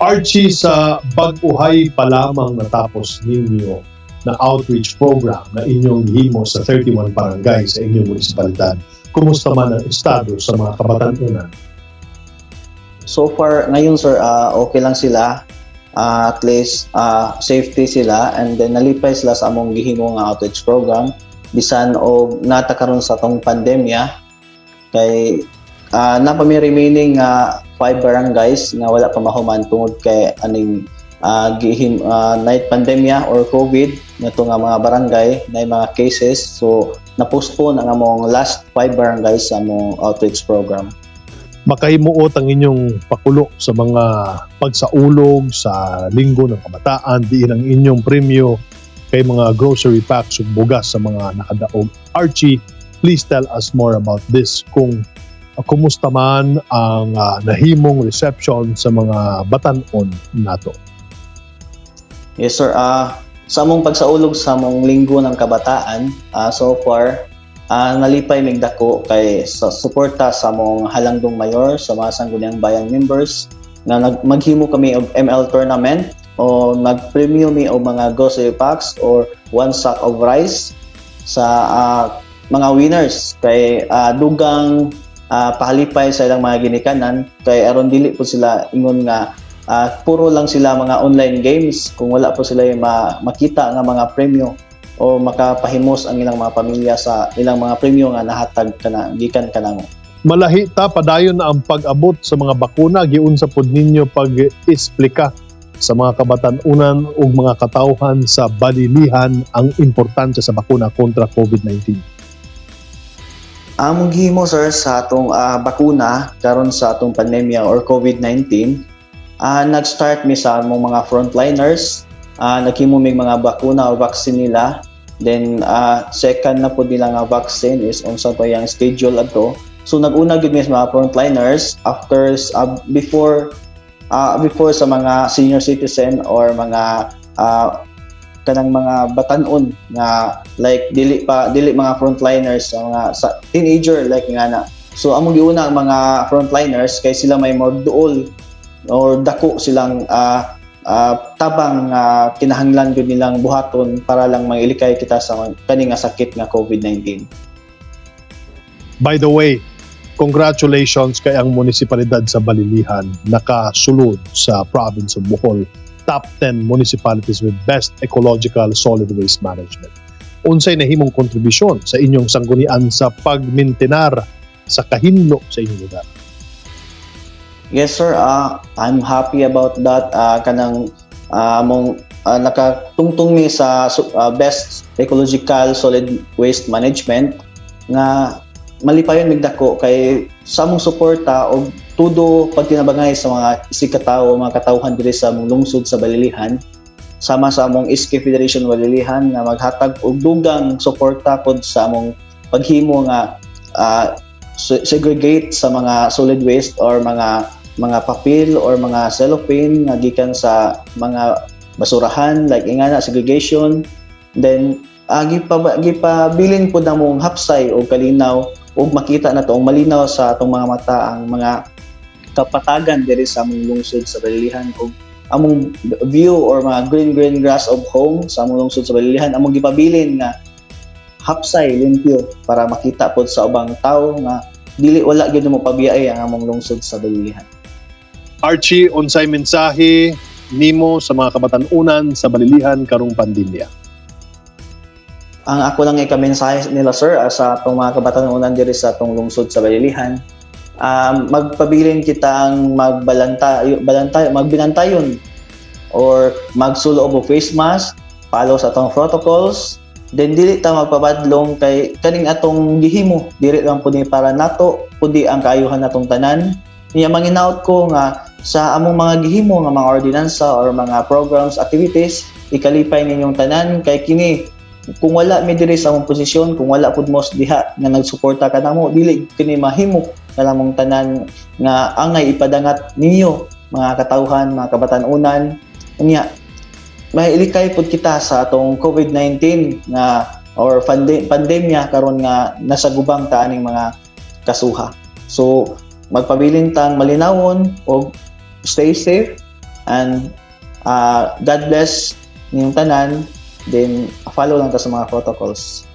Archie, sa bag-uhay pa lamang natapos ninyo na outreach program na inyong gihimo sa 31 barangay sa inyong munisipalidad, kumusta man ang estado sa mga kabatan-unan? So far, ngayon, sir, okay lang sila. At least safety sila and then nalipay sila sa among gihimo nga outreach program bisan og nata karon sa atong pandemya kay naa pa mi remaining nga five barangays nga wala pa mahuman tungod kay aning gihim night pandemya or COVID nga nga mga barangay na mga cases, so na-postpone ang among last five barangays sa among outreach program. Makahimuot ang inyong pakulo sa mga pagsaulog sa Linggo ng Kabataan diin ang inyong premyo kay mga grocery packs ug bugas sa mga nakadaog. Archie, please tell us more about this, kung kumusta man ang nahimong reception sa mga batan-on nato. Yes, sir. Sa among pagsaulog sa among Linggo ng Kabataan, so far nalipay mig dako kay sa suporta sa among halangdong mayor, sa mga Sangguniang Bayan members nga maghimo kami og ML tournament o magpremyo mi og mga grocery packs or one sack of rice sa mga winners kay dugang pahalipay sa ilang mga ginikanan kay aron dili po sila ingon nga puro lang sila mga online games kung wala po sila yung makita nga mga premyo o makapahimos ang ilang mga pamilya sa ilang mga premyo nga nahatag kana gikan kanamo. Malahi ta, padayon na ang pag-abot sa mga bakuna. Giunsa pod ninyo pag-esplika sa mga kabatan-unan ug mga katawhan sa Balilihan ang importansya sa bakuna kontra COVID-19? Among gihimo, sir, sa atong bakuna karon sa atong pandemya or COVID-19, nag-start mi sa among mga frontliners, naghimo mig mga bakuna or vaccine nila. Then second na pod nila nga vaccine is unsa pa yang schedule adto. So nag-una gyud mi sa mga frontliners after before before sa mga senior citizen or mga kanang mga batan-on nga like dili pa, dili mga frontliners, sa mga sa teenager like nga na. So among giuna ang mga frontliners kay sila may more duol or dako silang tabang nga kinahanglan gyud nilang buhaton para lang mangilikay kita sa kani nga sakit nga COVID-19. By the way, congratulations kay ang munisipalidad sa Balilihan nakasulod sa province of Bohol top 10 municipalities with best ecological solid waste management. Unsay nahimong kontribusyon sa inyong sanggunian sa pagmintenar sa kahinlo sa inyong lugar? Yes, sir, I'm happy about that. Kanang among nakatungtong mi sa best ecological solid waste management nga malipayon mig dako kay sa among suporta og tudo pagtinabangay sa mga isig katawo, mga katawhan diri sa among lungsod sa Balilihan, sama sa among SK Federation Balilihan nga maghatag og dugang suporta pod sa among paghimo nga segregate sa mga solid waste or mga papel or mga cellophane nga gikan sa mga basurahan like ingana segregation. Then gipabilin pod namong hapsay og kalinaw ug makita na to ang malinaw sa atong mga mata ang mga kapatagan diri sa among lungsod sa Balilihan ug among view or mga green green grass of home sa among lungsod sa Balilihan. Among gipabilin nga hapsay limpyo para makita pod sa ubang tawo nga dili wala gyud mo pabiyay ang among lungsod sa Balilihan. Archie, unsay mensahe nimo sa mga kabatan-unan sa Balilihan karong pandemya? Ang ako lang ikamensahe nila, sir, sa atong mga kabatan-unan diri sa atong lungsod sa Balilihan, magpabilin kitang magbalanta balantay, magbinantayon or magsulob og face mask, follow sa atong protocols, then dili ta magpabadlong kay kaning atong gihimo dili lang pud ni para nato kundi ang kaayuhan natong tanan. Niya manginaot ko nga sa among mga gihimo nga mga ordinansa or mga programs, activities, ikalipay ninyong tanan kay kini kung wala mi diri sa among posisyon, kung wala pud mo diha nga nagsuporta kanamo, dili kini mahimo kanamong tanan nga angay ipadangat ninyo, mga katawhan, mga kabatan-unan. Unya mailikay pud kita sa atong COVID-19 nga or pandemya karon nga nasa gubang ta aning mga kasuha. So magpabilin tang malinawon og stay safe. And God bless ninyong tanan. Then follow lang ta sa mga protocols.